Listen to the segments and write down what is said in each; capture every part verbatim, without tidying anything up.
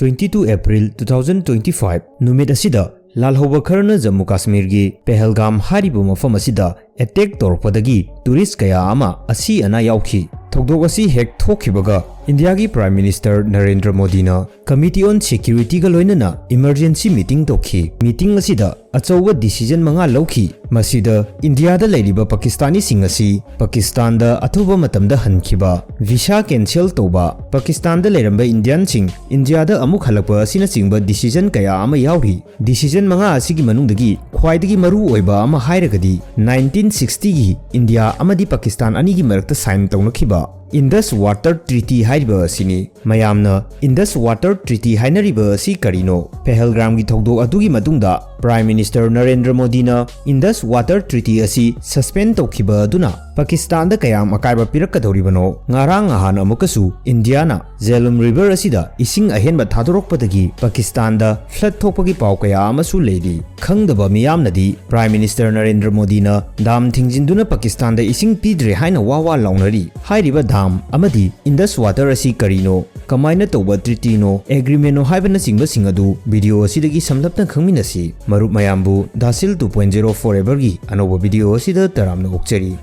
twenty two April two thousand twenty five ꯅꯨꯃꯤꯠ ꯑꯁꯤꯗ ꯂꯥꯜꯍꯧꯕ ꯈꯔꯅ ꯖꯝꯃꯨ ꯀꯥꯁꯃꯤꯔꯒꯤ ꯄꯦꯍꯜꯒꯥꯝ ꯍꯥꯏꯔꯤꯕ ꯃꯐꯝ ꯑꯁꯤꯗ ꯑꯦꯇꯦꯛ ꯇꯧꯔꯛꯄꯗꯒꯤ ꯇꯨꯔꯤꯁ ꯀꯌꯥ ꯑꯃ ꯑꯁꯤ ꯑꯅꯥ ꯌꯥꯎꯈꯤ꯫ ꯊꯧꯗꯣꯛ ꯑꯁꯤ ꯍꯦꯛ ꯊꯣꯛꯈꯤꯕꯒ ꯏꯟꯗꯤꯌꯥꯒꯤ Prime Minister ꯅꯔꯦꯟꯗ꯭ꯔ ꯃꯣꯗꯤꯅ Committee on Security ꯒ ꯂꯣꯏꯅꯅ emergency meeting ꯇꯧꯈꯤ꯫ Meeting ꯑꯁꯤꯗ ꯑꯆꯧꯕ decision ꯃꯉꯥ ꯂꯧꯈꯤ꯫ ꯃꯁꯤꯗ ꯏꯟꯗꯤꯌꯥꯗ ꯂꯩꯔꯤꯕ ꯄꯥꯀꯤꯁꯇꯥꯅꯤꯁꯤꯡ ꯑꯁꯤ ꯄꯥꯀꯤꯁꯇꯥꯟꯗ ꯑꯊꯨꯕ ꯃꯇꯝꯗ ꯍꯟꯈꯤꯕ, visa cancel ꯇꯧꯕ, ꯄꯥꯀꯤꯁꯇꯥꯟꯗ ꯂꯩꯔꯝꯕ ꯏꯟꯗꯤꯌꯟꯁꯤꯡ ꯏꯟꯗꯤꯌꯥꯗ ꯑꯃꯨꯛ ꯍꯜꯂꯛꯄ ꯑꯁꯤꯅꯆꯤꯡꯕ decision ꯀꯌꯥ ꯑꯃ ꯌꯥꯎꯔꯤ꯫ Decision ꯃꯉꯥ ꯑꯁꯤꯒꯤ ꯃꯅꯨꯡꯗꯒꯤ ꯈ꯭ꯋꯥꯏꯗꯒꯤ ꯃꯔꯨ ꯑꯣꯏꯕ ꯑꯃ ꯍꯥꯏꯔꯒꯗꯤ nineteen sixty ꯒꯤ ꯏꯟꯗꯤꯌꯥ ꯑꯃꯗꯤ ꯄꯥꯀꯤꯁꯇꯥꯟ ꯑꯅꯤꯒꯤ ꯃꯔꯛꯇ sign ꯇꯧꯅꯈꯤꯕ Indus Water Treaty ꯍꯥꯏꯔꯤꯕ ꯑꯁꯤꯅꯤ꯫ ꯃꯌꯥꯝꯅ Indus Water Treaty ꯍꯥꯏꯅꯔꯤꯕ ꯑꯁꯤ ꯀꯔꯤꯅꯣ? ꯄꯦꯍꯜꯒ꯭ꯔꯥꯝꯒꯤ ꯊꯧꯗꯣꯛ ꯑꯗꯨꯒꯤ ꯃꯇꯨꯡꯗ Prime Minister ꯅꯔꯦꯟꯗ꯭ꯔ ꯃꯣꯗꯤꯅ Indus Water Treaty ꯑꯁꯤ suspend ꯇꯧꯈꯤꯕ ꯑꯗꯨꯅ ꯄꯥꯀꯤꯁꯇꯥꯟꯗ ꯀꯌꯥꯝ ꯑꯀꯥꯏꯕ ꯄꯤꯔꯛꯀꯗꯧꯔꯤꯕꯅꯣ? ꯉꯔꯥꯡ ꯅꯍꯥꯟ ꯑꯃꯨꯛꯀꯁꯨ ꯏꯟꯗꯤꯌꯥꯅ ꯖꯦꯂꯨꯝ River ꯑꯁꯤꯗ ꯏꯁꯤꯡ ꯑꯍꯦꯟꯕ ꯊꯥꯗꯣꯔꯛꯄꯗꯒꯤ ꯄꯥꯀꯤꯁꯇꯥꯟꯗ flood ꯊꯣꯛꯄꯒꯤ ꯄꯥꯎ ꯀꯌꯥ ꯑꯃꯁꯨ ꯂꯩꯔꯤ꯫ ꯈꯪꯗꯕ ꯃꯤꯌꯥꯝꯅꯗꯤ Prime Minister ꯅꯔꯦꯟꯗ꯭ꯔ ꯃꯣꯗꯤꯅ dam ꯊꯤꯡꯖꯤꯟꯗꯨꯅ ꯄꯥꯀꯤꯁꯇꯥꯟꯗ ꯏꯁꯤꯡ ꯄꯤꯗ꯭ꯔꯦ ꯍꯥꯏꯅ ꯋꯥ ꯋꯥ ꯂꯥꯎꯅꯔꯤ꯫ ꯍꯥꯏꯔꯤꯕ dam ꯑꯃꯗꯤ Indus Water ꯑꯁꯤ ꯀꯔꯤꯅꯣ, ꯀꯃꯥꯏꯅ ꯇꯧꯕ treaty ꯅꯣ, agreement ꯅꯣ ꯍꯥꯏꯕꯅꯆꯤꯡꯕꯁꯤꯡ ꯑꯗꯨ video ꯑꯁꯤꯗꯒꯤ ꯁꯝꯂꯞꯅ ꯈꯪꯃꯤꯟꯅꯁꯤ꯫ ꯃꯔꯨꯞ ꯃꯌꯥꯝꯕꯨ ꯗꯥꯁꯤꯜ two point zero forever ꯒꯤ ꯑꯅꯧꯕ video ꯑꯁꯤꯗ ꯇꯔꯥꯝꯅ ꯑꯣꯛꯆꯔꯤ꯫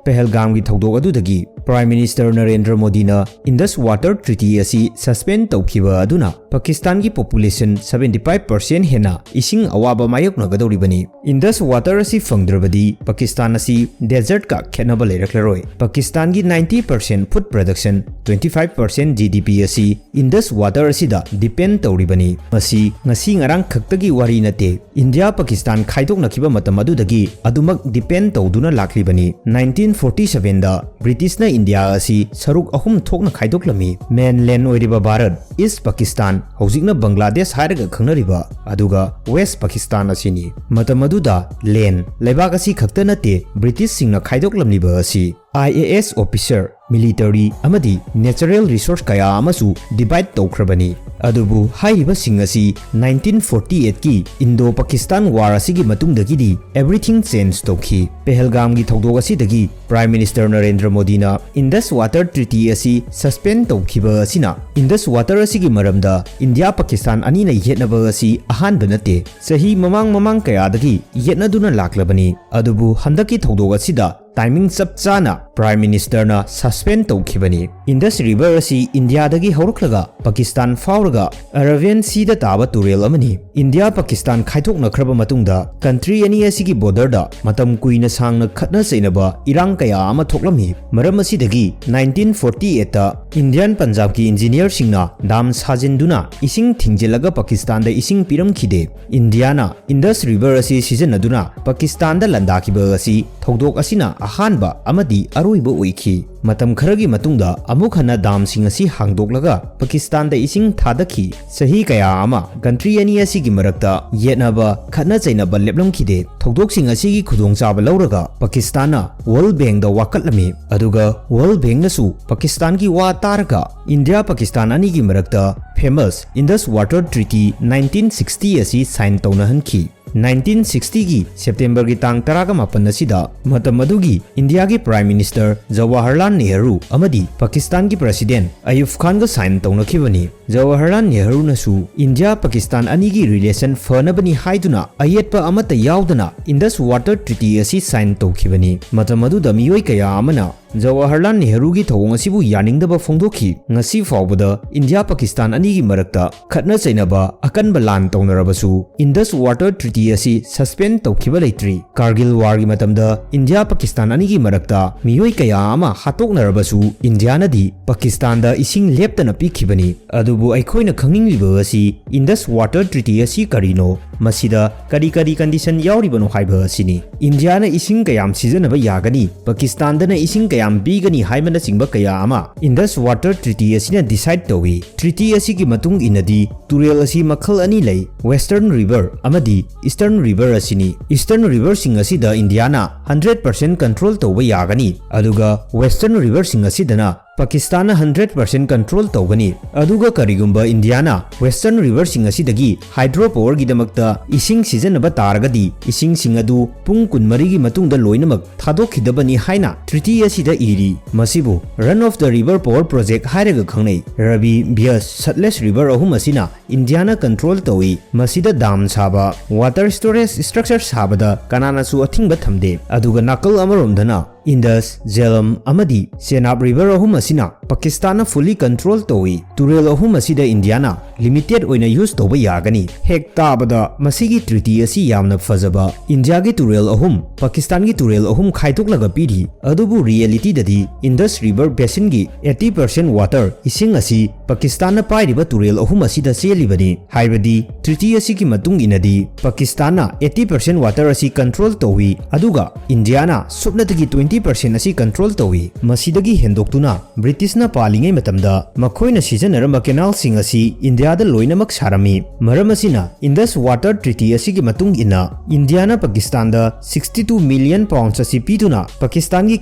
ꯄꯦꯍꯜꯒꯥꯝꯒꯤ ꯊꯧꯗꯣꯛ ꯑꯗꯨꯗꯒꯤ Prime Minister ꯅꯔꯦꯟꯗ꯭ꯔ ꯃꯣꯗꯤꯅ Indus Water Treaty ꯑꯁꯤ suspend ꯇꯧꯈꯤꯕ ꯑꯗꯨꯅ ꯄꯥꯀꯤꯁꯇꯥꯟꯒꯤ population seventy five percent ꯍꯦꯟꯅ ꯏꯁꯤꯡ ꯑꯋꯥꯕ ꯃꯥꯌꯣꯛꯅꯒꯗꯧꯔꯤꯕꯅꯤ꯫ Indus Water ꯑꯁꯤ ꯐꯪꯗ꯭ꯔꯕꯗꯤ ꯄꯥꯀꯤꯁꯇꯥꯟ ꯑꯁꯤ desert ꯀ ꯈꯦꯠꯅꯕ ꯂꯩꯔꯛꯂꯔꯣꯏ꯫ ꯄꯥꯀꯤꯁꯇꯥꯟꯒꯤ ninety percent food production, twenty five percent GDP ꯑꯁꯤ Indus Water ꯑꯁꯤꯗ depend ꯇꯧꯔꯤꯕꯅꯤ꯫ ꯃꯁꯤ ꯉꯁꯤ ꯉꯔꯥꯡ ꯈꯛꯇꯒꯤ ꯋꯥꯔꯤ ꯅꯠꯇꯦ꯫ ꯏꯟꯗꯤꯌꯥ ꯄꯥꯀꯤꯁꯇꯥꯟ ꯈꯥꯏꯗꯣꯛꯅꯈꯤꯕ ꯃꯇꯝ ꯑꯗꯨꯗꯒꯤ ꯑꯗꯨꯃꯛ depend ꯇꯧꯗꯨꯅ ꯂꯥꯛꯂꯤꯕꯅꯤ꯫ Nineteen forty seven ꯗ ꯕ꯭ꯔꯤꯇꯤꯁꯅ ꯏꯟꯗꯤꯌꯥ ꯑꯁꯤ ꯁꯔꯨꯛ ꯑꯍꯨꯝ ꯊꯣꯛꯅ ꯈꯥꯏꯗꯣꯛꯂꯝꯃꯤ꯫ Mainland ꯑꯣꯏꯔꯤꯕ ꯚꯥꯔꯠ, East ꯄꯥꯀꯤꯁꯇꯥꯟ, ꯍꯧꯖꯤꯛꯅ ꯕꯪꯒ꯭ꯂꯥꯗꯦꯁ ꯍꯥꯏꯔꯒ ꯈꯪꯅꯔꯤꯕ, ꯑꯗꯨꯒ West ꯄꯥꯀꯤꯁꯇꯥꯟ ꯑꯁꯤꯅꯤ꯫ ꯃꯇꯝ ꯑꯗꯨꯗ land, ꯂꯩꯕꯥꯛ ꯑꯁꯤ ꯈꯛꯇ ꯅꯠꯇꯦ ꯕ꯭ꯔꯤꯇꯤꯁꯁꯤꯡꯅ ꯈꯥꯏꯗꯣꯛꯂꯝꯂꯤꯕ ꯑꯁꯤ꯫ IAS officer, military ꯑꯃꯗꯤ natural resource ꯀꯌꯥ ꯑꯃꯁꯨ divide ꯇꯧꯈ꯭ꯔꯕꯅꯤ꯫ ꯑꯗꯨꯕꯨ ꯍꯥꯏꯔꯤꯕꯁꯤꯡ ꯑꯁꯤ nineteen forty eight ꯀꯤ Indo Pakistan War ꯑꯁꯤꯒꯤ ꯃꯇꯨꯡꯗꯒꯤꯗꯤ everything change ꯇꯧꯈꯤ꯫ ꯄꯦꯍꯜꯒꯥꯝꯒꯤ ꯊꯧꯗꯣꯛ ꯑꯁꯤꯗꯒꯤ Prime Minister ꯅꯔꯦꯟꯗ꯭ꯔ ꯃꯣꯗꯤꯅ Indus Water Treaty ꯑꯁꯤ suspend ꯇꯧꯈꯤꯕ ꯑꯁꯤꯅ Indus Water ꯑꯁꯤꯒꯤ ꯃꯔꯝꯗ ꯏꯟꯗꯤꯌꯥ ꯄꯥꯀꯤꯁꯇꯥꯟ ꯑꯅꯤꯅ ꯌꯦꯠꯅꯕ ꯑꯁꯤ ꯑꯍꯥꯟꯕ ꯅꯠꯇꯦ꯫ ꯆꯍꯤ ꯃꯃꯥꯡ ꯃꯃꯥꯡ ꯀꯌꯥꯗꯒꯤ ꯌꯦꯠꯅꯗꯨꯅ ꯂꯥꯛꯂꯕꯅꯤ꯫ ꯑꯗꯨꯕꯨ ꯍꯟꯗꯛꯀꯤ ꯊꯧꯗꯣꯛ ꯑꯁꯤꯗ timing ꯆꯞ ꯆꯥꯅ Prime Ministerꯅ suspend ꯇꯧꯈꯤꯕꯅꯤ꯫ Indus River ꯑꯁꯤ ꯏꯟꯗꯤꯌꯥꯗꯒꯤ ꯍꯧꯔꯛꯂꯒ ꯄꯥꯀꯤꯁꯇꯥꯟ ꯐꯥꯎꯔꯒ Arabian Seaꯗ ꯇꯥꯕ ꯇꯨꯔꯦꯜ ꯑꯃꯅꯤ꯫ ꯏꯟꯗꯤꯌꯥ ꯄꯥꯀꯤꯁꯇꯥꯟ ꯈꯥꯏꯗꯣꯛꯅꯈ꯭ꯔꯕ ꯃꯇꯨꯡꯗ country ꯑꯅꯤ ꯑꯁꯤꯒꯤ borderꯗ ꯃꯇꯝ ꯀꯨꯏꯅ ꯁꯥꯡꯅ ꯈꯠꯅ ꯆꯩꯅꯕ ꯏꯔꯥꯡ ꯀꯌꯥ ꯑꯃ ꯊꯣꯛꯂꯝꯃꯤ꯫ ꯃꯔꯝ ꯑꯁꯤꯗꯒꯤ nineteen forty eightꯇ Indian Punjabꯀꯤ engineerꯁꯤꯡꯅ dam ꯁꯥꯖꯤꯟꯗꯨꯅ ꯏꯁꯤꯡ ꯊꯤꯡꯖꯤꯜꯂꯒ ꯄꯥꯀꯤꯁꯇꯥꯟꯗ ꯏꯁꯤꯡ ꯄꯤꯔꯝꯈꯤꯗꯦ꯫ ꯏꯟꯗꯤꯌꯥꯅ Indus River ꯑꯁꯤ ꯁꯤꯖꯤꯟꯅꯗꯨꯅ ꯄꯥꯀꯤꯁꯇꯥꯟꯗ ꯂꯥꯟꯗꯥꯈꯤꯕ ꯑꯁꯤ ꯊꯧꯗꯣꯛ ꯑꯁꯤꯅ ꯑꯍꯥꯟꯕ ꯑꯃꯗꯤ ꯑꯔꯣꯏꯕ ꯑꯣꯏꯈꯤ꯫ ꯃꯇꯝ ꯈꯔꯒꯤ ꯃꯇꯨꯡꯗ ꯑꯃꯨꯛ ꯍꯟꯅ damꯁꯤꯡ ꯑꯁꯤ ꯍꯥꯡꯗꯣꯛꯂꯒ ꯄꯥꯀꯤꯁꯇꯥꯟꯗ ꯏꯁꯤꯡ ꯊꯥꯗꯈꯤ꯫ ꯆꯍꯤ ꯀꯌꯥ ꯑꯃ country ꯑꯅꯤ ꯑꯁꯤꯒꯤ ꯃꯔꯛꯇ ꯌꯦꯠꯅꯕ, ꯈꯠꯅ ꯆꯩꯅꯕ ꯂꯦꯞꯂꯝꯈꯤꯗꯦ꯫ ꯊꯧꯗꯣꯛꯁꯤꯡ ꯑꯁꯤꯒꯤ ꯈꯨꯗꯣꯡꯆꯥꯕ ꯂꯧꯔꯒ ꯄꯥꯀꯤꯁꯇꯥꯟꯅ World Bankꯗ ꯋꯥꯀꯠꯂꯝꯃꯤ꯫ ꯑꯗꯨꯒ World Bankꯅꯁꯨ ꯄꯥꯀꯤꯁꯇꯥꯟꯒꯤ ꯋꯥ ꯇꯥꯔꯒ ꯏꯟꯗꯤꯌꯥ ꯄꯥꯀꯤꯁꯇꯥꯟ ꯑꯅꯤꯒꯤ ꯃꯔꯛꯇ famous Indus Water Treaty nineteen sixty ꯑꯁꯤ sign ꯇꯧꯅꯍꯟꯈꯤ꯫ Nineteen sixtyꯒꯤ Septemberꯒꯤ ꯇꯥꯡ ꯇꯔꯥꯒ ꯃꯥꯄꯟ ꯑꯁꯤꯗ ꯃꯇꯝ ꯑꯗꯨꯒꯤ ꯏꯟꯗꯤꯌꯥꯒꯤ Prime Minister ꯖꯋꯥꯍꯔꯂꯥꯜ ꯅꯦꯍꯔꯨ ꯑꯃꯗꯤ ꯄꯥꯀꯤꯁꯇꯥꯟꯒꯤ President ꯑꯌꯨꯕ ꯈꯥꯟꯒ sign ꯇꯧꯅꯈꯤꯕꯅꯤ꯫ ꯖꯋꯥꯍꯔꯂꯥꯜ ꯅꯦꯍꯔꯨꯅꯁꯨ ꯏꯟꯗꯤꯌꯥ ꯄꯥꯀꯤꯁꯇꯥꯟ ꯑꯅꯤꯒꯤ relation ꯐꯅꯕꯅꯤ ꯍꯥꯏꯗꯨꯅ ꯑꯌꯦꯠꯄ ꯑꯃꯠꯇ ꯌꯥꯎꯗꯅ Indus Water Treaty ꯑꯁꯤ sign ꯇꯧꯈꯤꯕꯅꯤ꯫ ꯃꯇꯝ ꯑꯗꯨꯗ ꯃꯤꯑꯣꯏ ꯀꯌꯥ ꯑꯃꯅ ꯖꯋꯥꯍꯔꯂꯥꯜ ꯅꯦꯍꯔꯨꯒꯤ ꯊꯧꯑꯣꯡ ꯑꯁꯤꯕꯨ ꯌꯥꯅꯤꯡꯗꯕ ꯐꯣꯡꯗꯣꯛꯈꯤ꯫ ꯉꯁꯤ ꯐꯥꯎꯕꯗ ꯏꯟꯗꯤꯌꯥ ꯄꯥꯀꯤꯁꯇꯥꯟ ꯑꯅꯤꯒꯤ ꯃꯔꯛꯇ ꯈꯠꯅ ꯆꯩꯅꯕ ꯑꯀꯟꯕ ꯂꯥꯟ ꯇꯧꯅꯔꯕꯁꯨ Indus Water Treaty ꯑꯁꯤ suspend ꯇꯧꯈꯤꯕ ꯂꯩꯇ꯭ꯔꯤ꯫ Kargil Warꯒꯤ ꯃꯇꯝꯗ ꯏꯟꯗꯤꯌꯥ ꯄꯥꯀꯤꯁꯇꯥꯟ ꯑꯅꯤꯒꯤ ꯃꯔꯛꯇ ꯃꯤꯑꯣꯏ ꯀꯌꯥ ꯑꯃ ꯍꯥꯠꯇꯣꯛꯅꯔꯕꯁꯨ ꯏꯟꯗꯤꯌꯥꯅꯗꯤ ꯄꯥꯀꯤꯁꯇꯥꯟꯗ ꯏꯁꯤꯡ ꯂꯦꯞꯇꯅ ꯄꯤꯈꯤꯕꯅꯤ꯫ ꯑꯗꯨꯕꯨ ꯑꯩꯈꯣꯏꯅ ꯈꯪꯅꯤꯡꯂꯤꯕ ꯑꯁꯤ Indus Water Treaty ꯑꯁꯤ ꯀꯔꯤꯅꯣ? ꯃꯁꯤꯗ ꯀꯔꯤ ꯀꯔꯤ condition ꯌꯥꯎꯔꯤꯕꯅꯣ ꯍꯥꯏꯕ ꯑꯁꯤꯅꯤ꯫ ꯏꯟꯗꯤꯌꯥꯅ ꯏꯁꯤꯡ ꯀꯌꯥꯝ ꯁꯤꯖꯤꯟꯅꯕ ꯌꯥꯒꯅꯤ, ꯄꯥꯀꯤꯁꯇꯥꯟꯗꯅ ꯏꯁꯤꯡ ꯀꯌꯥꯝ ꯄꯤꯒꯅꯤ ꯍꯥꯏꯕꯅꯆꯤꯡꯕ ꯀꯌꯥ ꯑꯃ Indus Water Treaty ꯑꯁꯤꯅ decide ꯇꯧꯏ꯫ Treaty ꯑꯁꯤꯒꯤ ꯃꯇꯨꯡ ꯏꯟꯅꯗꯤ ꯇꯨꯔꯦꯜ ꯑꯁꯤ ꯃꯈꯜ ꯑꯅꯤ ꯂꯩ, Western River ꯑꯃꯗꯤ Eastern River ꯑꯁꯤꯅꯤ꯫ Eastern Riverꯁꯤꯡ ꯑꯁꯤꯗ ꯏꯟꯗꯤꯌꯥꯅ hundred percent control ꯇꯧꯕ ꯌꯥꯒꯅꯤ, ꯑꯗꯨꯒ Western Riverꯁꯤꯡ ꯑꯁꯤꯗꯅ ꯄꯥꯀꯤꯁꯇꯥꯟꯅ ꯍꯟꯗ꯭ꯔꯦꯠ ꯄꯥꯔꯁꯦꯟ ꯀꯟꯇ꯭ꯔꯣꯜ ꯇꯧꯒꯅꯤ꯫ ꯑꯗꯨꯒ ꯀꯔꯤꯒꯨꯝꯕ ꯏꯟꯗꯤꯌꯥꯅ ꯋꯦꯁꯇꯔꯟ ꯔꯤꯚꯔꯁꯤꯡ ꯑꯁꯤꯗꯒꯤ ꯍꯥꯏꯗ꯭ꯔꯣ ꯄꯥꯋꯔꯒꯤꯗꯃꯛꯇ ꯏꯁꯤꯡ ꯁꯤꯖꯤꯟꯅꯕ ꯇꯥꯔꯒꯗꯤ, ꯏꯁꯤꯡꯁꯤꯡ ꯑꯗꯨ ꯄꯨꯡ ꯀꯨꯟꯃꯔꯤꯒꯤ ꯃꯇꯨꯡꯗ ꯂꯣꯏꯅꯃꯛ ꯊꯥꯗꯣꯛꯈꯤꯗꯕꯅꯤ ꯍꯥꯏꯅ ꯇ꯭ꯔꯤꯇꯤ ꯑꯁꯤꯗ ꯏꯔꯤ꯫ ꯃꯁꯤꯕꯨ Run of the River Power Project ꯍꯥꯏꯔꯒ ꯈꯪꯅꯩ꯫ ꯔꯕꯤ, ꯕꯤꯌꯥꯁ, ꯁꯠꯂꯦꯖ ꯔꯤꯚꯔ ꯑꯍꯨꯝ ꯑꯁꯤꯅ ꯏꯟꯗꯤꯌꯥꯅ ꯀꯟꯇ꯭ꯔꯣꯜ ꯇꯧꯏ꯫ ꯃꯁꯤꯗ ꯗꯥꯝ ꯁꯥꯕ, ꯋꯥꯇꯔ ꯁ꯭ꯇꯣꯔꯦꯖ ꯁ꯭ꯇ꯭ꯔꯛꯆꯔ ꯁꯥꯕꯗ ꯀꯅꯥꯅꯁꯨ ꯑꯊꯤꯡꯕ ꯊꯝꯗꯦ꯫ ꯑꯗꯨꯒ ꯅꯥꯀꯜ ꯑꯃꯔꯣꯝꯗꯅ ꯏꯟꯗꯁ, ꯖꯦꯂꯝ ꯑꯃꯗꯤ ꯆꯦꯅꯥꯕ ꯔꯤꯚꯔ ꯑꯍꯨꯝ ꯑꯁꯤꯅ ꯄꯥꯀꯤꯁꯇꯥꯟꯅ ꯐꯨꯜꯂꯤ ꯀꯟꯇ꯭ꯔꯣꯜ ꯇꯧꯏ꯫ ꯇꯨꯔꯦꯜ ꯑꯍꯨꯝ ꯑꯁꯤꯗ ꯏꯟꯗꯤꯌꯥꯅ ꯂꯤꯃꯤꯇꯦꯗ ꯑꯣꯏꯅ ꯌꯨꯁ ꯇꯧꯕ ꯌꯥꯒꯅꯤ꯫ ꯍꯦꯛ ꯇꯥꯕꯗ ꯃꯁꯤꯒꯤ ꯇ꯭ꯔꯤꯇꯤ ꯑꯁꯤ ꯌꯥꯝꯅ ꯐꯖꯕ, ꯏꯟꯗꯤꯌꯥꯒꯤ ꯇꯨꯔꯦꯜ ꯑꯍꯨꯝ, ꯄꯥꯀꯤꯁꯇꯥꯟꯒꯤ ꯇꯨꯔꯦꯜ ꯑꯍꯨꯝ ꯈꯥꯏꯗꯣꯛꯂꯒ ꯄꯤꯔꯤ꯫ ꯑꯗꯨꯕꯨ ꯔꯤꯌꯦꯂꯤꯇꯤꯗꯗꯤ ꯏꯟꯗꯁ ꯔꯤꯚꯔ ꯕꯦꯁꯤꯟꯒꯤ ꯑꯩꯠꯇꯤ ꯄꯥꯔꯁꯦꯟ ꯋꯥꯇꯔ, ꯏꯁꯤꯡ ꯑꯁꯤ ꯄꯥꯀꯤꯁꯇꯥꯟꯅ ꯄꯥꯏꯔꯤꯕ ꯇꯨꯔꯦꯜ ꯑꯍꯨꯝ ꯑꯁꯤꯗ ꯆꯦꯜꯂꯤꯕꯅꯤ꯫ ꯍꯥꯏꯕꯗꯤ ꯇ꯭ꯔꯤꯇꯤ ꯑꯁꯤꯒꯤ ꯃꯇꯨꯡ ꯏꯟꯅꯗꯤ ꯄꯥꯀꯤꯁꯇꯥꯟꯅ ꯑꯩꯠꯇꯤ ꯄꯥꯔꯁꯦꯟ ꯋꯥꯇꯔ ꯑꯁꯤ ꯀꯟꯇ꯭ꯔꯣꯜ ꯇꯧꯏ, ꯑꯗꯨꯒ ꯏꯟꯗꯤꯌꯥꯅ ꯁꯨꯞꯅꯇꯒꯤ ꯇ꯭ꯋꯦꯟꯇꯤ ꯄꯥꯔꯁꯦꯟ ꯑꯁꯤ ꯀꯟꯇ꯭ꯔꯣꯜ ꯇꯧꯏ꯫ ꯃꯁꯤꯗꯒꯤ ꯍꯦꯟꯗꯣꯛꯇꯨꯅ ꯕ꯭ꯔꯤꯇꯤꯁꯅ ꯄꯥꯜꯂꯤꯉꯩ ꯃꯇꯝꯗ ꯃꯈꯣꯏꯅ ꯁꯤꯖꯤꯟꯅꯔꯝꯕ ꯀꯦꯅꯥꯜꯁꯤꯡ ꯑꯁꯤ ꯏꯟꯗꯤꯌꯥꯗ ꯂꯣꯏꯅꯃꯛ ꯁꯥꯔꯝꯃꯤ꯫ ꯃꯔꯝ ꯑꯁꯤꯅ ꯏꯟꯗꯁ ꯋꯥꯇꯔ ꯇ꯭ꯔꯤꯇꯤ ꯑꯁꯤꯒꯤ ꯃꯇꯨꯡ ꯏꯟꯅ ꯏꯟꯗꯤꯌꯥꯅ ꯄꯥꯀꯤꯁꯇꯥꯟꯗ ꯁꯤꯛꯁꯇꯤ ꯇꯨ ꯃꯤꯂꯤꯌꯟ ꯄꯥꯎꯟꯁ ꯑꯁꯤ ꯄꯤꯗꯨꯅ ꯄꯥꯀꯤꯁꯇꯥꯟꯒꯤ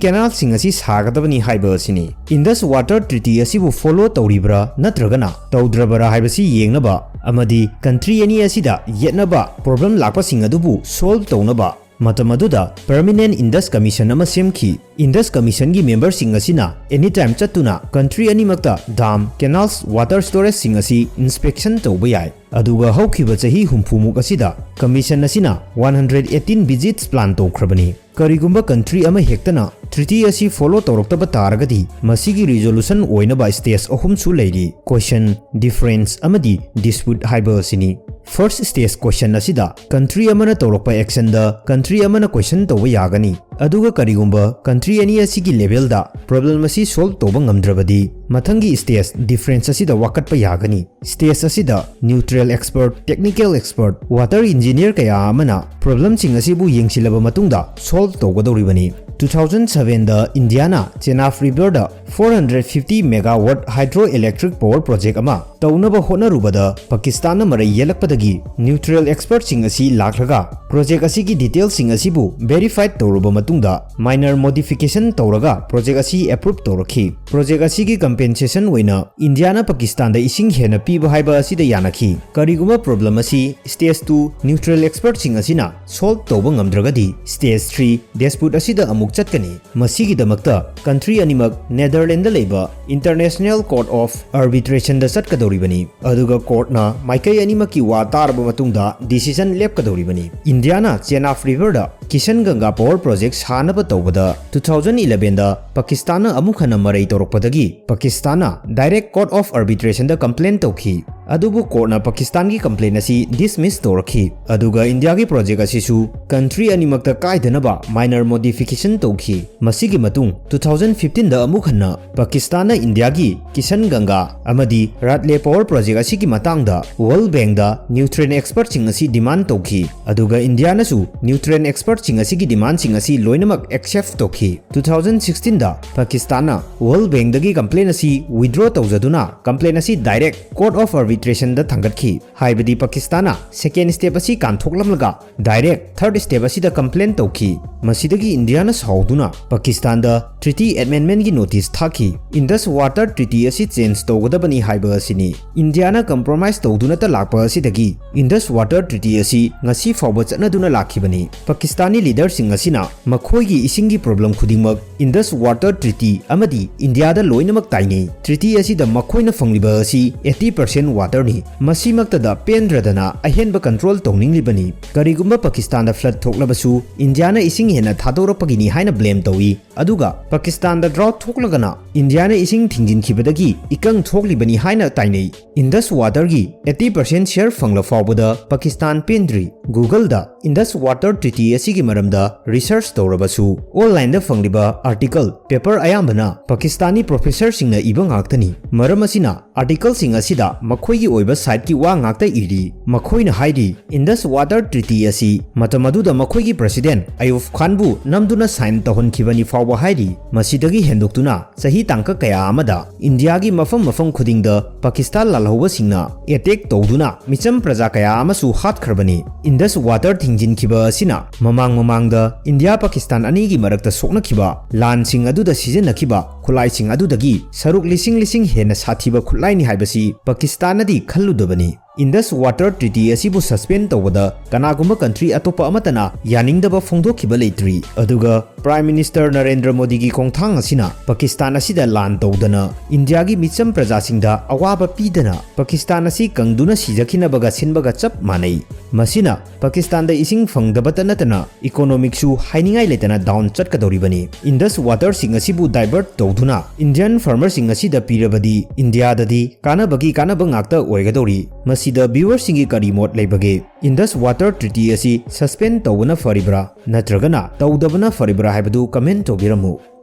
ꯀꯦꯅꯥꯜꯁꯤꯡ ꯑꯁꯤ ꯁꯥꯒꯗꯕꯅꯤ ꯍꯥꯏꯕ ꯑꯁꯤꯅꯤ꯫ ꯏꯟꯗꯁ ꯋꯥꯇꯔ ꯇ꯭ꯔꯤꯇꯤ ꯑꯁꯤꯕꯨ ꯐꯣꯂꯣ ꯇꯧꯔꯤꯕ꯭ꯔꯥ ꯅꯠꯇ꯭ꯔꯒꯅ ꯇꯧꯗ꯭ꯔꯕꯔꯥ ꯍꯥꯏꯕꯁꯤ ꯌꯦꯡꯅꯕ ꯑꯃꯗꯤ ꯀꯟꯇ꯭ꯔꯤ ꯑꯅꯤ ꯑꯁꯤꯗ ꯌꯦꯠꯅꯕ ꯄ꯭ꯔꯣꯕ꯭ꯂꯦꯝ ꯂꯥꯛꯄꯁꯤꯡ ꯑꯗꯨꯕꯨ ꯁꯣꯜꯚ ꯇꯧꯅꯕ ꯃꯇꯝ ꯑꯗꯨꯗ ꯄꯔꯃꯤꯅꯦꯟ ꯏꯟꯗꯁ ꯀꯃꯤꯁꯟ ꯑꯃ ꯁꯦꯝꯈꯤ꯫ ꯏꯟꯗꯁ ꯀꯃꯤꯁꯟꯒꯤ ꯃꯦꯝꯕꯔꯁꯤꯡ ꯑꯁꯤꯅ ꯑꯦꯅꯤ ꯇꯥꯏꯝ ꯆꯠꯇꯨꯅ ꯀꯟꯇ꯭ꯔꯤ ꯑꯅꯤꯃꯛꯇ ꯗꯥꯝ, ꯀꯦꯅꯥꯜꯁ, ꯋꯥꯇꯔ ꯁ꯭ꯇꯣꯔꯦꯖꯁꯤꯡ ꯑꯁꯤ ꯏꯟꯁꯄꯦꯛꯁꯟ ꯇꯧꯕ ꯌꯥꯏ꯫ ꯑꯗꯨꯒ ꯍꯧꯈꯤꯕ ꯆꯍꯤ ꯍꯨꯝꯐꯨꯃꯨꯛ ꯑꯁꯤꯗ ꯀꯃꯤꯁꯟ ꯑꯁꯤꯅ ꯋꯥꯟ ꯍꯟꯗ꯭ꯔꯦꯠ ꯑꯩꯠꯇꯤꯟ ꯚꯤꯖꯤꯠꯁ ꯄ꯭ꯂꯥꯟ ꯇꯧꯈ꯭ꯔꯕꯅꯤ꯫ ꯀꯔꯤꯒꯨꯝꯕ ꯀꯟꯇ꯭ꯔꯤ ꯑꯃ ꯍꯦꯛꯇꯅ ꯇ꯭ꯔꯤꯇꯤ ꯑꯁꯤ ꯐꯣꯂꯣ ꯇꯧꯔꯛꯇꯕ ꯇꯥꯔꯒꯗꯤ, ꯃꯁꯤꯒꯤ ꯔꯤꯖꯣꯂꯨꯁꯟ ꯑꯣꯏꯅꯕ ꯁ꯭ꯇꯦꯖ ꯑꯍꯨꯝꯁꯨ ꯂꯩꯔꯤ: ꯀ꯭ꯋꯦꯁꯟ, ꯗꯤꯐꯔꯦꯟꯁ ꯑꯃꯗꯤ ꯗꯤꯁꯄ꯭ꯌꯨꯠ ꯍꯥꯏꯕ ꯑꯁꯤꯅꯤ꯫ ꯐꯥꯔꯁ ꯁ꯭ꯇꯦꯖ ꯀ꯭ꯋꯦꯁꯟ ꯑꯁꯤꯗ ꯀꯟꯇ꯭ꯔꯤ ꯑꯃꯅ ꯇꯧꯔꯛꯄ ꯑꯦꯛꯁꯟꯗ ꯀꯟꯇ꯭ꯔꯤ ꯑꯃꯅ ꯀ꯭ꯋꯦꯁꯟ ꯇꯧꯕ ꯌꯥꯒꯅꯤ꯫ ꯑꯗꯨꯒ ꯀꯔꯤꯒꯨꯝꯕ ꯀꯟꯇ꯭ꯔꯤ ꯑꯅꯤ ꯑꯁꯤꯒꯤ ꯂꯦꯚꯦꯜꯗ ꯄ꯭ꯔꯣꯕ꯭ꯂꯦꯝ ꯑꯁꯤ ꯁꯣꯜꯚ ꯇꯧꯕ ꯉꯝꯗ꯭ꯔꯕꯗꯤ, ꯃꯊꯪꯒꯤ ꯁ꯭ꯇꯦꯖ ꯗꯤꯐꯔꯦꯟꯁ ꯑꯁꯤꯗ ꯋꯥꯀꯠꯄ ꯌꯥꯒꯅꯤ꯫ ꯁ꯭ꯇꯦꯖ ꯑꯁꯤꯗ neutral expert, technical expert, water engineer ꯀꯌꯥ ꯑꯃꯅ ꯄ꯭ꯔꯣꯕ꯭ꯂꯦꯝꯁꯤꯡ ꯑꯁꯤꯕꯨ ꯌꯦꯡꯁꯤꯜꯂꯕ ꯃꯇꯨꯡꯗ ꯁꯣꯜꯚ ꯇꯧꯒꯗꯧꯔꯤꯕꯅꯤ꯫ ꯇꯨ ꯊꯥꯎꯖꯟ ꯁꯚꯦꯟꯗ ꯏꯟꯗꯤꯌꯥꯅ ꯆꯦꯅꯥꯕ ꯔꯤꯚꯔꯗ ꯐꯣꯔ ꯍꯟꯗ꯭ꯔꯦꯠ ꯐꯤꯐꯇꯤ ꯃꯦꯒꯥꯋꯥꯠ ꯍꯥꯏꯗ꯭ꯔꯣ ꯏꯂꯦꯛꯇ꯭ꯔꯤꯛ ꯄꯥꯋꯔ ꯄ꯭ꯔꯣꯖꯦꯛ ꯑꯃ ꯇꯧꯅꯕ ꯍꯣꯠꯅꯔꯨꯕꯗ ꯄꯥꯀꯤꯁꯇꯥꯟꯅ ꯃꯔꯩ ꯌꯦꯜꯂꯛꯄꯗꯒꯤ ꯅ꯭ꯌꯨꯇ꯭ꯔꯦꯜ ꯑꯦꯛꯁꯄꯔꯠꯁꯤꯡ ꯑꯁꯤ ꯂꯥꯛꯂꯒ ꯄ꯭ꯔꯣꯖꯦꯛ ꯑꯁꯤꯒꯤ ꯗꯤꯇꯦꯜꯁꯤꯡ ꯑꯁꯤꯕꯨ ꯚꯦꯔꯤꯐꯥꯏ ꯇꯧꯔꯕ ꯃꯇꯨꯡꯗ ꯃꯥꯏꯅꯔ ꯃꯣꯗꯤꯐꯤꯀꯦꯁꯟ ꯇꯧꯔꯒ ꯄ꯭ꯔꯣꯖꯦꯛ ꯑꯁꯤ ꯑꯦꯄ꯭ꯔꯨꯞ ꯇꯧꯔꯛꯈꯤ꯫ ꯄ꯭ꯔꯣꯖꯦꯛ ꯑꯁꯤꯒꯤ ꯀꯝꯄꯦꯟꯁꯦꯁꯟ ꯑꯣꯏꯅ ꯏꯟꯗꯤꯌꯥꯅ ꯄꯥꯀꯤꯁꯇꯥꯟꯗ ꯏꯁꯤꯡ ꯍꯦꯟꯅ ꯄꯤꯕ ꯍꯥꯏꯕ ꯑꯁꯤꯗ ꯌꯥꯅꯈꯤ꯫ ꯀꯔꯤꯒꯨꯝꯕ ꯄ꯭ꯔꯣꯕ꯭ꯂꯦꯝ ꯑꯁꯤ ꯁ꯭ꯇꯦꯖ ꯇꯨ ꯅ꯭ꯌꯨꯇ꯭ꯔꯦꯜ ꯑꯦꯛꯁꯄꯔꯠꯁꯤꯡ ꯑꯁꯤꯅ ꯁꯣꯜꯕ ꯇꯧꯕ ꯉꯝꯗ꯭ꯔꯒꯗꯤ ꯁ꯭ꯇꯦꯖ ꯊ꯭ꯔꯤ ꯗꯦꯁꯄꯨꯠ ꯑꯁꯤꯗ ꯑꯃꯨꯛ ꯆꯠꯀꯅꯤ꯫ ꯃꯁꯤꯒꯤꯗꯃꯛꯇ ꯀꯟꯇ꯭ꯔꯤ ꯑꯅꯤꯃꯛ ꯅꯦꯗꯔꯂꯦꯟꯗꯗ ꯂꯩꯕ ꯏꯟꯇꯔꯅꯦꯁꯅꯦꯜ ꯀꯣꯔꯠ ꯑꯣꯐ ꯑꯥꯔꯕꯤꯇ꯭ꯔꯦꯁꯟꯗ ꯆꯠꯀꯗꯧꯔꯤꯕꯅꯤ꯫ ꯑꯗꯨꯒ ꯀꯣꯔꯠꯅ ꯃꯥꯏꯀꯩ ꯑꯅꯤꯃꯛꯀꯤ ꯋꯥ ꯇꯥꯔꯕ ꯃꯇꯨꯡꯗ ꯗꯤꯁꯤꯖꯟ ꯂꯦꯞꯀꯗꯧꯔꯤꯕꯅꯤ꯫ ꯏꯟꯗꯤꯌꯥꯅ ꯆꯦꯅꯥꯕ ꯔꯤꯚꯔꯗ ꯀꯤꯁꯟ ꯒꯪꯒꯥ ꯄꯥꯋꯔ ꯄ꯭ꯔꯣꯖꯦꯛ ꯁꯥꯅꯕ ꯇꯧꯕꯗ ꯇꯨ ꯊꯥꯎꯖꯟ ꯏꯂꯚꯦꯟꯗ ꯄꯥꯀꯤꯁꯇꯥꯟꯅ ꯑꯃꯨꯛ ꯍꯟꯅ ꯃꯔꯩ ꯇꯧꯔꯛꯄꯗꯒꯤ ꯄꯥꯀꯤꯁꯇꯥꯟꯅ ꯗꯥꯏꯔꯦꯛ ꯀꯣꯔꯠ ꯑꯣꯐ ꯑꯥꯔꯕꯤꯇ꯭ꯔꯦꯁꯟꯗ ꯀꯝꯄ꯭ꯂꯦꯟ ꯇꯧꯈꯤ꯫ ꯑꯗꯨꯕꯨ ꯀꯣꯔꯠꯅ ꯄꯥꯀꯤꯁꯇꯥꯟꯒꯤ ꯀꯝꯄ꯭ꯂꯦꯟ ꯑꯁꯤ ꯗꯤꯁꯃꯤꯁ ꯇꯧꯔꯛꯈꯤ꯫ ꯑꯗꯨꯒ ꯏꯟꯗꯤꯌꯥꯒꯤ ꯄ꯭ꯔꯣꯖꯦꯛ ꯑꯁꯤꯁꯨ ꯀꯟꯇ꯭ꯔꯤ ꯑꯅꯤꯃꯛꯇ ꯀꯥꯏꯗꯅꯕ ꯃꯥꯏꯅꯔ ꯃꯣꯗꯤꯐꯤꯀꯦꯁꯟ ꯇꯧꯈꯤ꯫ ꯃꯁꯤꯒꯤ ꯃꯇꯨꯡ ꯇꯨ ꯊꯥꯎꯖꯟ ꯐꯤꯐꯇꯤꯟꯗ ꯑꯃꯨꯛ ꯍꯟꯅ ꯄꯥꯀꯤꯁꯇꯥꯟꯅ ꯏꯟꯗꯤꯌꯥꯒꯤ ꯀꯤꯁꯟ ꯒꯪꯒꯥ ꯑꯃꯗꯤ ꯔꯥꯠꯂꯦ ꯄꯥꯋꯔ ꯄ꯭ꯔꯣꯖꯦꯛ ꯑꯁꯤꯒꯤ ꯃꯇꯥꯡꯗ ꯋꯥꯔꯜꯗ ꯕꯦꯡꯗ ꯅ꯭ꯌꯨꯇ꯭ꯔꯦꯟ ꯑꯦꯛꯁꯄꯔꯠꯁꯤꯡ ꯑꯁꯤ ꯗꯤꯃꯥꯟ ꯇꯧꯈꯤ꯫ ꯑꯗꯨꯒ ꯏꯟꯗꯤꯌꯥꯅꯁꯨ ꯅ꯭ꯌꯨꯇ꯭ꯔꯦꯟ ꯑꯦꯛꯁꯄꯔꯠꯁꯤꯡ ꯑꯁꯤꯒꯤ ꯗꯤꯃꯥꯟꯁꯤꯡ ꯑꯁꯤ ꯂꯣꯏꯅꯃꯛ ꯑꯦꯛꯁꯦꯞ ꯇꯧꯈꯤ꯫ ꯇꯨ ꯊꯥꯎꯖꯟ ꯁꯤꯛꯁꯇꯤꯟꯗ ꯄꯥꯀꯤꯁꯇꯥꯟꯅ ꯋꯥꯔꯜꯗ ꯕꯦꯡꯗꯒꯤ ꯀꯝꯄ꯭ꯂꯦꯟ ꯑꯁꯤ ꯋꯤꯗ꯭ꯔꯣ ꯇꯧꯖꯗꯨꯅ ꯀꯝꯄ꯭ꯂꯦꯟ ꯑꯁꯤ ꯗꯥꯏꯔꯦꯛ ꯀꯣꯔꯠ ꯑꯣꯐ ꯑꯥꯔꯕꯤꯇ꯭ꯔꯦꯁꯟꯗ ꯊꯥꯡꯒꯠꯈꯤ꯫ ꯍꯥꯏꯕꯗꯤ ꯄꯥꯀꯤꯁꯇꯥꯟꯅ ꯁꯦꯀꯦꯟ ꯁ꯭ꯇꯦꯞ ꯑꯁꯤ ꯀꯥꯟꯊꯣꯛꯂꯝꯂꯒ ꯗꯥꯏꯔꯦꯛ ꯊꯔꯗ ꯁ꯭ꯇꯦꯞ ꯑꯁꯤꯗ ꯀꯝꯄ꯭ꯂꯦꯟ ꯇꯧꯈꯤ꯫ ꯃꯁꯤꯗꯒꯤ ꯏꯟꯗꯤꯌꯥꯅ ꯁꯥꯎꯗꯨꯅ ꯄꯥꯀꯤꯁꯇꯥꯟꯗ ꯇ꯭ꯔꯤꯇꯤ ꯑꯦꯃꯦꯟꯗꯃꯦꯟꯒꯤ ꯅꯣꯇꯤꯁ ꯊꯥꯈꯤ꯫ ꯏꯟꯗꯁ ꯋꯥꯇꯔ ꯇ꯭ꯔꯤꯇꯤ ꯑꯁꯤ ꯆꯦꯟꯖ ꯇꯧꯒꯗꯕꯅꯤ ꯍꯥꯏꯕ ꯑꯁꯤꯅꯤ꯫ ꯏꯟꯗꯤꯌꯥꯅ ꯀꯝꯄ꯭ꯔꯣꯃꯥꯏꯁ ꯇꯧꯗꯨꯅꯇ ꯂꯥꯛꯄ ꯑꯁꯤꯗꯒꯤ ꯏꯟꯗꯁ ꯋꯥꯇꯔ ꯇ꯭ꯔꯤꯇꯤ ꯑꯁꯤ ꯉꯁꯤ ꯐꯥꯎꯕ ꯆꯠꯅꯗꯨꯅ ꯂꯥꯛꯈꯤꯕꯅꯤ꯫ ꯄꯥꯀꯤꯁꯇꯥꯅꯤ ꯂꯤꯗꯔꯁꯤꯡ ꯑꯁꯤꯅ ꯃꯈꯣꯏꯒꯤ ꯏꯁꯤꯡꯒꯤ ꯄ꯭ꯔꯣꯕ꯭ꯂꯦꯝ ꯈꯨꯗꯤꯡꯃꯛ ꯏꯟꯗꯁ ꯋꯥꯇꯔ ꯇ꯭ꯔꯤꯇꯤ ꯑꯃꯗꯤ ꯏꯟꯗꯤꯌꯥꯗ ꯂꯣꯏꯅꯃꯛ ꯇꯥꯏꯅꯩ꯫ ꯇ꯭ꯔꯤꯇꯤ ꯑꯁꯤꯗ ꯃꯈꯣꯏꯅ ꯐꯪꯂꯤꯕ ꯑꯁꯤ ꯑꯩꯠꯇꯤ ꯄꯥꯔꯁꯦꯟ ꯋꯥꯇꯔꯅꯤ꯫ ꯃꯁꯤꯃꯛꯇꯗ ꯄꯦꯟꯗ꯭ꯔꯗꯅ ꯑꯍꯦꯟꯕ ꯀꯟꯇ꯭ꯔꯣꯜ ꯇꯧꯅꯤꯡꯂꯤꯕꯅꯤ꯫ ꯀꯔꯤꯒꯨꯝꯕ ꯄꯥꯀꯤꯁꯇꯥꯟꯗ ꯐ꯭ꯂꯗ ꯊꯣꯛꯂꯕꯁꯨ ꯏꯟꯗꯤꯌꯥꯅ ꯏꯁꯤꯡ ꯍꯦꯟꯅ ꯊꯥꯗꯣꯔꯛꯄꯒꯤꯅꯤ ꯍꯥꯏꯅ ꯕ꯭ꯂꯦꯝ ꯇꯧꯏ꯫ ꯑꯗꯨꯒ ꯄꯥꯀꯤꯁꯇꯥꯟꯗ ꯗ꯭ꯔꯥꯎꯠ ꯊꯣꯛꯂꯒꯅ ꯏꯟꯗꯤꯌꯥꯅ ꯏꯁꯤꯡ ꯊꯤꯡꯖꯤꯟꯈꯤꯕꯗꯒꯤ ꯏꯀꯪ ꯊꯣꯛꯂꯤꯕꯅꯤ ꯍꯥꯏꯅ ꯇꯥꯏꯅꯩ꯫ ꯏꯟꯗꯁ ꯋꯥꯇꯔꯒꯤ ꯑꯩꯠꯇꯤ ꯄꯥꯔꯁꯦꯟ ꯁꯤꯌꯔ ꯐꯪꯂ ꯐꯥꯎꯕꯗ ꯄꯥꯀꯤꯁꯇꯥꯟ ꯄꯦꯟꯗ꯭ꯔꯤ꯫ ꯒꯨꯒꯜꯗ ꯏꯟꯗꯁ ꯋꯥꯇꯔ ꯇ꯭ꯔꯤꯇꯤ ꯑꯁꯤꯒꯤ ꯃꯔꯝꯗ ꯔꯤꯁꯔꯆ ꯇꯧꯔꯕꯁꯨ ꯑꯣꯟꯂꯥꯏꯟꯗ ꯐꯪꯂꯤꯕ ꯑꯥꯔꯇꯤꯀꯜ ꯄꯦꯄꯔ ꯑꯌꯥꯝꯕꯅ ꯄꯥꯀꯤꯁꯇꯥꯅꯤ ꯄ꯭ꯔꯣꯐꯦꯁꯔꯁꯤꯡꯅ ꯏꯕ ꯉꯥꯛꯇꯅꯤ꯫ ꯃꯔꯝ ꯑꯁꯤꯅ ꯑꯥꯔꯇꯤꯀꯜꯁꯤꯡ ꯑꯁꯤꯗ ꯃꯈꯣꯏꯒꯤ ꯑꯣꯏꯕ ꯁꯥꯏꯠꯀꯤ ꯋꯥ ꯉꯥꯛꯇ ꯏꯔꯤ꯫ ꯃꯈꯣꯏꯅ ꯍꯥꯏꯔꯤ, ꯏꯟꯗꯁ ꯋꯥꯇꯔ ꯇ꯭ꯔꯤꯇꯤ ꯑꯁꯤ ꯃꯇꯝ ꯑꯗꯨꯗ ꯃꯈꯣꯏꯒꯤ ꯄ꯭ꯔꯦꯁꯤꯗꯦꯟꯠ ꯑꯌꯨꯕ ꯈꯥꯟꯕꯨ ꯅꯝꯗꯨꯅ ꯁꯥꯏꯟ ꯇꯧꯍꯟꯈꯤꯕꯅꯤ ꯐꯥꯎꯕ ꯋꯥꯍꯩꯔꯤ꯫ ꯃꯁꯤꯗꯒꯤ ꯍꯦꯟꯗꯣꯛꯇꯨꯅ ꯆꯍꯤ ꯇꯥꯡꯀꯛ ꯀꯌꯥ ꯑꯃꯗ ꯏꯟꯗꯤꯌꯥꯒꯤ ꯃꯐꯝ ꯃꯐꯝ ꯈꯨꯗꯤꯡꯗ ꯄꯥꯀꯤꯁꯇꯥꯟ ꯂꯥꯜꯍꯧꯕꯁꯤꯡꯅ ꯑꯦꯇꯦꯛ ꯇꯧꯗꯨꯅ ꯃꯤꯆꯝ ꯄ꯭ꯔꯖꯥ ꯀꯌꯥ ꯑꯃꯁꯨ ꯍꯥꯠꯈ꯭ꯔꯕꯅꯤ꯫ ꯏꯟꯗꯁ ꯋꯥꯇꯔ ꯊꯤꯡꯖꯤꯟꯈꯤꯕ ꯑꯁꯤꯅ ꯃꯃꯥꯡ ꯃꯃꯥꯡꯗ ꯏꯟꯗꯤꯌꯥ ꯄꯥꯀꯤꯁꯇꯥꯟ ꯑꯅꯤꯒꯤ ꯃꯔꯛꯇ ꯁꯣꯛꯅꯈꯤꯕ ꯂꯥꯟꯁꯤꯡ ꯑꯗꯨꯗ ꯁꯤꯖꯤꯟꯅꯈꯤꯕ ꯈꯨꯠꯂꯥꯏꯁꯤꯡ ꯑꯗꯨꯗꯒꯤ ꯁꯔꯨꯛ ꯂꯤꯁꯤꯡ ꯂꯤꯁꯤꯡ ꯍꯦꯟꯅ ꯁꯥꯊꯤꯕ ꯈꯨꯠꯂꯥꯏꯅꯤ ꯍꯥꯏꯕꯁꯤ ꯄꯥꯀꯤꯁꯇꯥꯟꯅꯗꯤ ꯈꯜꯂꯨꯗꯕꯅꯤ꯫ ꯏꯟꯗꯁ ꯋꯥꯇꯔ ꯇ꯭ꯔꯤꯇꯤ ꯑꯁꯤꯕꯨ ꯁꯁꯄꯦꯟ ꯇꯧꯕꯗ ꯀꯅꯥꯒꯨꯝꯕ ꯀꯟꯇ꯭ꯔꯤ ꯑꯇꯣꯞꯄ ꯑꯃꯠꯇꯅ ꯌꯥꯅꯤꯡꯗꯕ ꯐꯣꯡꯗꯣꯛꯈꯤꯕ ꯂꯩꯇ꯭ꯔꯤ꯫ ꯑꯗꯨꯒ ꯄ꯭ꯔꯥꯏꯝ ꯃꯤꯅꯤꯁꯇꯔ ꯅꯔꯦꯟꯗ꯭ꯔ ꯃꯣꯗꯤꯒꯤ ꯈꯣꯡꯊꯥꯡ ꯑꯁꯤꯅ ꯄꯥꯀꯤꯁꯇꯥꯟ ꯑꯁꯤꯗ ꯂꯥꯟ ꯇꯧꯗꯅ ꯏꯟꯗꯤꯌꯥꯒꯤ ꯃꯤꯆꯝ ꯄ꯭ꯔꯖꯥꯁꯤꯡꯗ ꯑꯋꯥꯕ ꯄꯤꯗꯅ ꯄꯥꯀꯤꯁꯇꯥꯟ ꯑꯁꯤ ꯀꯪꯗꯨꯅ ꯁꯤꯖꯈꯤꯅꯕꯒ ꯁꯤꯟꯕꯒ ꯆꯞ ꯃꯥꯟꯅꯩ꯫ ꯃꯁꯤꯅ ꯄꯥꯀꯤꯁꯇꯥꯟꯗ ꯏꯁꯤꯡ ꯐꯪꯗꯕꯇ ꯅꯠꯇꯅ ꯏꯀꯣꯅꯣꯃꯤꯛꯁꯨ ꯍꯥꯏꯅꯤꯡꯉꯥꯏ ꯂꯩꯇꯅ ꯗꯥꯎꯟ ꯆꯠꯀꯗꯧꯔꯤꯕꯅꯤ꯫ ꯏꯟꯗꯁ ꯋꯥꯇꯔꯁꯤꯡ ꯑꯁꯤꯕꯨ ꯗꯥꯏꯚꯔꯠ ꯇꯧꯗꯨꯅ ꯏꯟꯗꯤꯌꯟ ꯐꯥꯔꯃꯔꯁꯤꯡ ꯑꯁꯤꯗ ꯄꯤꯔꯕꯗꯤ ꯏꯟꯗꯤꯌꯥꯗꯗꯤ ꯀꯥꯟꯅꯕꯒꯤ ꯀꯥꯟꯅꯕ ꯉꯥꯛꯇ ꯑꯣꯏꯒꯗꯧꯔꯤ꯫ ꯃꯁꯤꯗ ꯚ꯭ꯌꯨꯋꯔꯁꯤꯡꯒꯤ ꯀꯔꯤ ꯃꯣꯠ ꯂꯩꯕꯒꯦ? ꯏꯟꯗꯁ ꯋꯥꯇꯔ ꯇ꯭ꯔꯤꯇꯤ ꯑꯁꯤ ꯁꯁꯄꯦꯟ ꯇꯧꯕꯅ ꯐꯔꯤꯕ꯭ꯔꯥ ꯅꯠꯇ꯭ꯔꯒꯅ ꯇꯧꯗꯕꯅ ꯐꯔꯤꯕ꯭ꯔꯥ ꯍꯥꯏꯕꯗꯨ ꯀꯃꯦꯟ ꯇꯧꯕꯤꯔꯝꯃꯨ꯫